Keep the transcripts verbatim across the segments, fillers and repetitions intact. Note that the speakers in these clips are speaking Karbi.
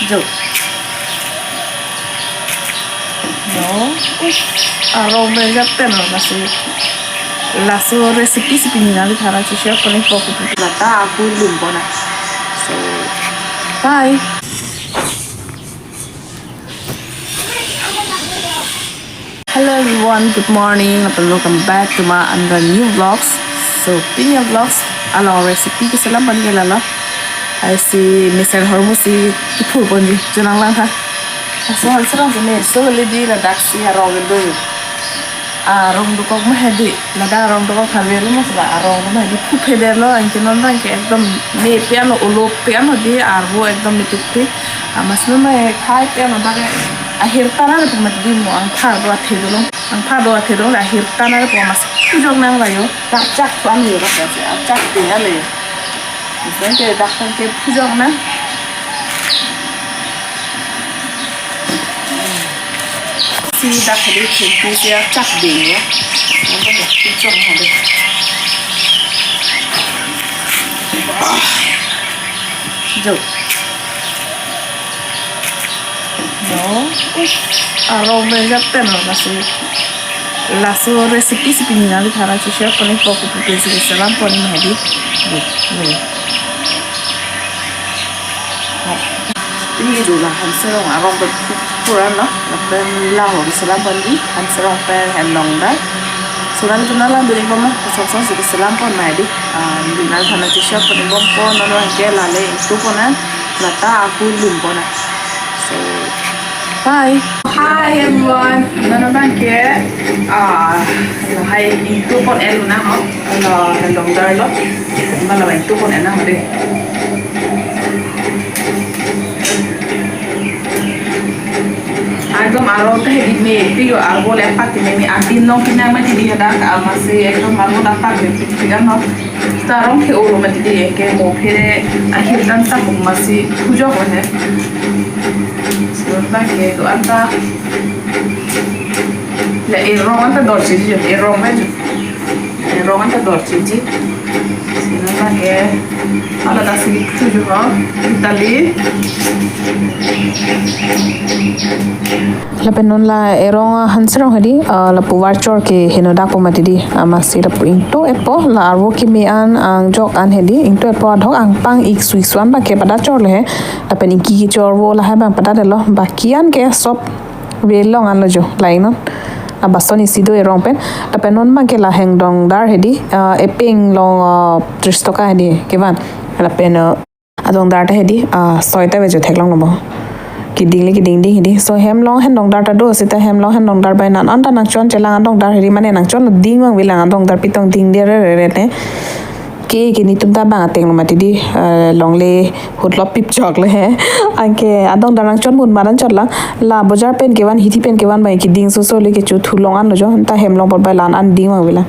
Jo. No. Ush. Arong bejak ten lo kasi. Laso recipe si pini nangli thara si share pon-ikpo kupi. Lata aku lum pon na. So, bye. Hello everyone, good morning and welcome back to my another new vlogs. So, pini vlogs along recipe keselam pon ke lalo. Ai si mesen hormu si kiphur ponji, chonang lang ha. Aso hal serang si me, so le di ladak si arong do. Arong dokok ma hedi, ladak arong dokok kave lo mas la arong ma hedi phuphe der lo, anke non bang ke ekdom me piano ulo piano di arvo ekdom me tupi. Amas no me khai piano dak ahir tana le pumat di mo angpha do athe dolong. Angpha do athe dolong ahir tana le pumas kujok nang layo. Dak chak tu an yo dak chak tu an le. Misalnya ke dak ke kujok nang. Si dak hadi chimpi si chak ding ya. Nanti ya kujok nang deh. Ah. Jo. No. Ush. Arong bejak ten lo kasi. Laso recipe si pini nangli thara si share pon-ikpo kupi si keselam pon ma hedi. Wait, wait. Pini ke dola Hanserong arong pen phu-, phuran lo. Lapen lahori selam pon di Hanserong pen henlongdar. Suran tuna lang duri pon ma, kosong song si keselam pon ma hedi. Ah, nangli thara si share pon-ikbompo, non bang ke lale ingtu pon na, lata aku lum pon na. So, bye. Hi everyone. Non bang ke, ah, hai ingtu pon-et lo nang ho. Lo henlongdar lo. Mana bang ingtu pon-et nang ho dei. Ekdom arvo ta hedi me, tiyo arvo le apak me me atin nong pinang ma hedi hadak amatsi ekdom arvo ta apak me pik pik an no. Ta arong ke oro ma hedi ke mo phere ahir dan sa kum amatsi kujok lo he. So bang ke do-an ta. Ya erong an ta dorji jo, erong ba jo. Erong an ta dorji ji. Sino lake. Ala ta sigi tuju ho. Itali. Lapen non la erong Hanserong hedi, ah, lapu varchor ke henodak po ma hedi, amatsi lapu ingtu-etpo, la arvo keme an angjok an hedi, ingtu-etpo adhok angpang ik sui suan bang ke pada chor le he, lapen ingki kechor vo lahai bang pada delo, baki an ke sop relong an lo jo, lain non. Abason isi do erong pen. Lapen non bang ke la hengdongdar hedi, ah, epeng long, ah, tris toka hedi kevan. Lapen, ah, adongdar ta hedi, ah, soi ta ve jo theklong lo mo. Keding le keding ding hedi. So hem long hengdongdar ta do seta hem long hengdongdar bai non an ta nangchon chelang adongdar hedi mane nangchon lo ding vang velang adongdar pitong ding de re re re ne. Ke ke netum ta bang ateng lo ma hedi, eh, longle hut lo pip chok le he. Anke adongdar nangchon mun maran chot lang. La bojar pen kevan hithi pen kevan bai keding soso le kecho thulong an lo jo. Ta hem long pot bai lan an ding vang velang.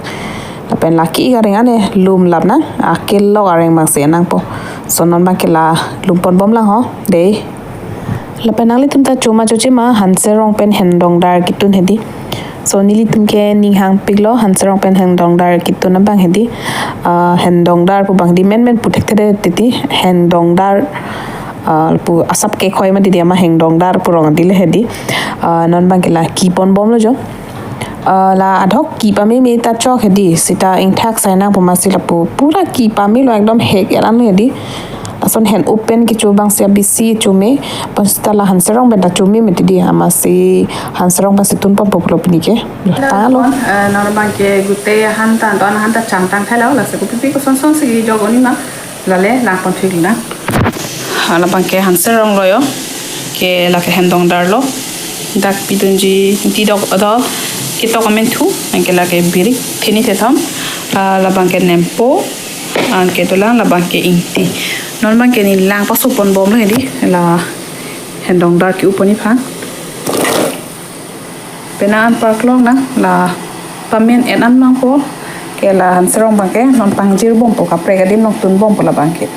Lapen lake areng ane lum lap nang. Akelok areng bang se nangpo. So non bang ke la lum pon bom lang ho. Dei. Lapen nanglitum ta choma choche ma Hanserong pen hengdongdar ketun hedi. So nelitum ke ning hangpik lo Hanserong pen hengdongdar ketun abang hedi. Ah, hengdongdar pu bang di men men pu thekthe titi hengdongdar, ah, pu asap kekhoi ma hedi ama hengdongdar pu rong di le hedi. Ah, non bang ke la ki pon bom lo jo. Ah, la adhok ki pame me ta chok hedi, seta ingthak sai nang pu amatsi lapu pura ki pame lo ekdom hek eran lo hedi. Lason hen open kecho bang si abisi chome, pon seta la Hanserong pen ta chome me hedi, amatsi Hanserong pen si tun pon po pulo pini ke. Hello, ta lo. Everyone. Eh, non bang ke gute han tan ton han ta cham tang thai lo, lasi kopi pi koson son si jok oni ma. Lale lang pon thik na. Hala bang ke Hanserong lo jo. Ke lake hengdongdar lo. Dak pidunji ti dok ado ketok amen thu. Anke lake birik theni thethom. Ah, la bang ke nempo. Anke dolang la bang ke ingti. Non bang ke ne lang paso pon bom lo hedi. La hengdongdar ke-u pon-ik aphan. Penang an parklong nang la pamen en an nangpo ke la Hanserong bang ke non pangjir bompo kaprek adim nangtun bompo la bang ke.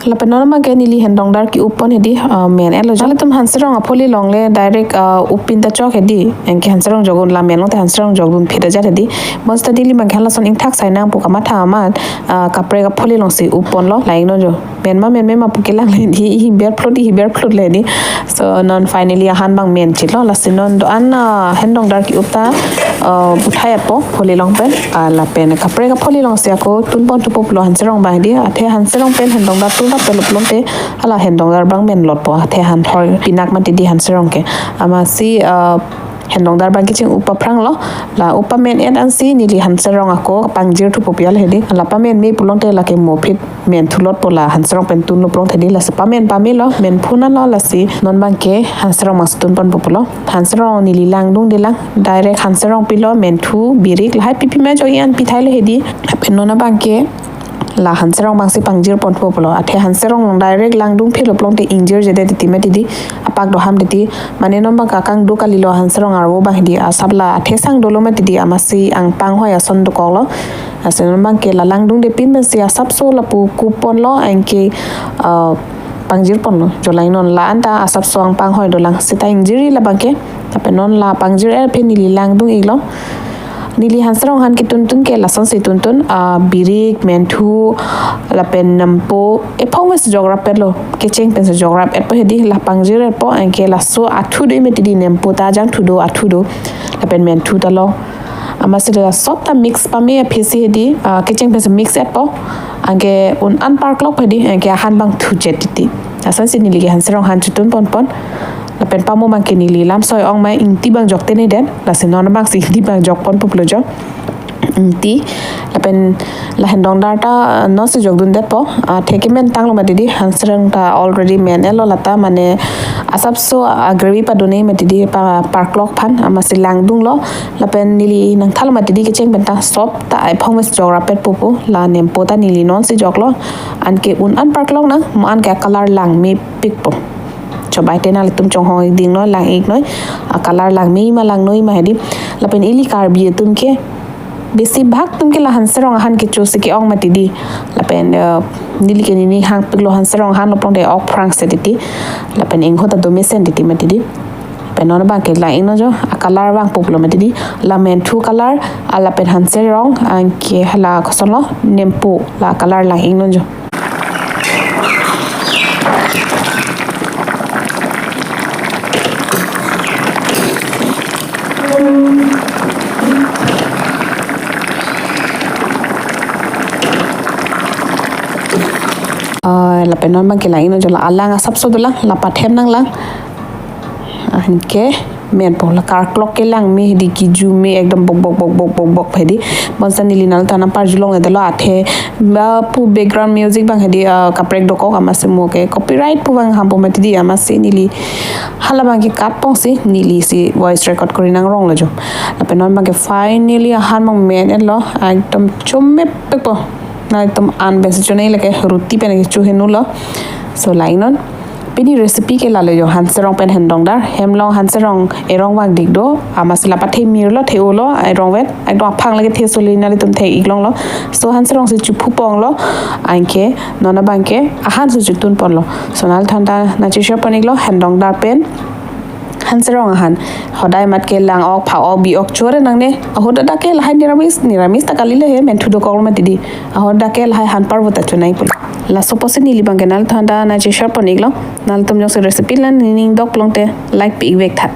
Lapen non abangke neli hendongdar ke-up pon hedi, ah, men-etlo. Nanglitum hanserong apholi longle direct, ah, up pin ta chok hedi. Anke hanserong jokdun, la men along te hanserong jokdun phit ajat hedi. Bonsita neli abangke halason ingthak sai nang pu kamatha amat, ah, kaprek apholi alongsi up ponlo, la-iknon jo. Men ma men me ma pu kelang le hedi, ihi ber phlot, ihi ber phlot le hedi. So non finally ahan abang men chitlo, lasi non do-an, ah, hendongdar ke-up ta, ah, uthai-etpo pholi along pen, ah, lapen kaprek apholi alongsi ako tun pon thupo pulo hanserong abang hedi. Athe hanserong pen hendongdar tun rap pulo pulote hala hendongdar abang men lotpo, athe han thor pinak mati di hanserong ke. Amatsi, ah, hendongdar abang kecheng-up aphranglo, la up pamen-et ansi neli hanserong ako pangjir thupo pu ya le hedi. La pamen me pulote lake mo phit men thulotpo, la hanserong pen tunlo pulote hedi, lasi pamen pamelo, men phunalo, lasi non abangke hanserong abangsi tun ponpo pulo. Hanserong neli langdungde lang, direct hanserong pilo, menthu, birik, lahai pipi ma jo i-an pithailo hedi. Lapen non abangke la hanserong abangsi pangjir pon thupo pulo. Athe hanserong along direct langdung phitlo pulote ingjirjedet titi mati di, apak do ham titi. Mane non abang kakang do kalilo hanserong arvo abang hedi, asap la athe sang dolo mati di, amatsi angpang hoi ason dokoklo. Lasi non abangke la langdungde pin pensi asapso lapu kup ponlo, anke, ah, pangjir ponlo. Jo la-iknon, la-an ta asapso angpang hoi dolang, seta ingjirji la abangke. Lapen non la pangjir-et aphi neli langdung-iklo. Neli hanserong ahan ketuntun ke lasonsi tuntun, ah, birik, menthu, lapen nempo, ephong pensi jok rap-etlo, kecheng pensi jok rap-etpo hedi, la pangjir-etpo, anke laso athu do mati di, nempo ta jangthu do, athu do, lapen menthu talo. Amatsi la sop ta mix pame aphisi hedi, ah, kecheng pensi mix-etpo. Anke un-an parklok hedi, anke ahan abang thujet titi. Lasonsi neli ke hanserong ahan chitun pon pon. Lapen pamo abangke neli lam soi-ong ma, ingti abang jok tene det. Lasi non abangsi ingti abang jok ponpo pulo jo. Ingti. Lapen la hendongdar ta nonsi jokdundetpo. Athe kemen tanglo mati di, hanserong ta already men-etlo lata, mane asapso a-gravy padone mati di pa parklok aphan, amatsi langdunglo. Lapen neli nangthanlo mati di, kecheng pen ta sop ta ephong pensi jok rap-etpo pu, la nempo ta neli nonsi joklo. Anke un-an parklok nang, mo anke a-color langmepikpo. Chobai te nanglitum chonghong-ikdinglo, lang-iknoi, a-color langme ma langnoi ma hedi. Lapen ili Karbi atum ke, besi bhag atum ke la hanserong ahan kechosi ke-ong mati di. Lapen, eh, neli ke neli hangpiklo hanserong ahanlo pulote ok phrangse titi. Lapen ingho ta do mesen titi mati di. Lapen non abangke la-iknon jo, a-color vangpo pulo mati di. La menthu color, ah, lapen hanserong, anke hala kosonlo, nempo, la color lang-iknon jo. Ah, lapen non abangke lang-iknon jo, la alang asapso dolang, la pathem nanglang. Anke menpo, la karklok ke langme hedi, kiju me ekdom bok bok bok bok bok bok hedi. Bonta neli nanglitum aphan parjulongledetlo, athe ba pu background music abang hedi, ah, kaprek dokok, amatsi mo ke copyright pu abang hampo mati di, amatsi neli hala abangke cut ponsi nelisi voice record kori nangronglo jo. Lapen non abangke finally ahan abang men-etlo, ekdom chomepikpo. Nanglitum an pensi chonei, lake roti pen ke chohenulo. So, la-iknon. Pini recipe ke lalo jo, hanserong pen hendongdar. Hem along hanserong erong vangdik do, amatsi la pathe mirlo, the-olo, erong vet. Ekdom aphang lake the soli nanglitum the-iklonglo. So, hanserongsi chuphu ponglo, anke non abangke ahansi chitun ponlo. So, nanglitum aphan ta nangcheshare pon-iklo, hendongdar pen hanserong ahan. Hodai mat ke lang-ok, pha-ok, bi-ok chore nangne. Ahoda dak ke lahai niramis, niramis ta kalilo he, menthu dokoklo mati di. Ahoda dak ke lahai han parvo ta chonai pulo. Laso apotsi neli abangke nanglitum aphan ta nangcheshare pon-iklo. Nanglitum jongsi recipe la nening dok pulote like pi-ik vek tha.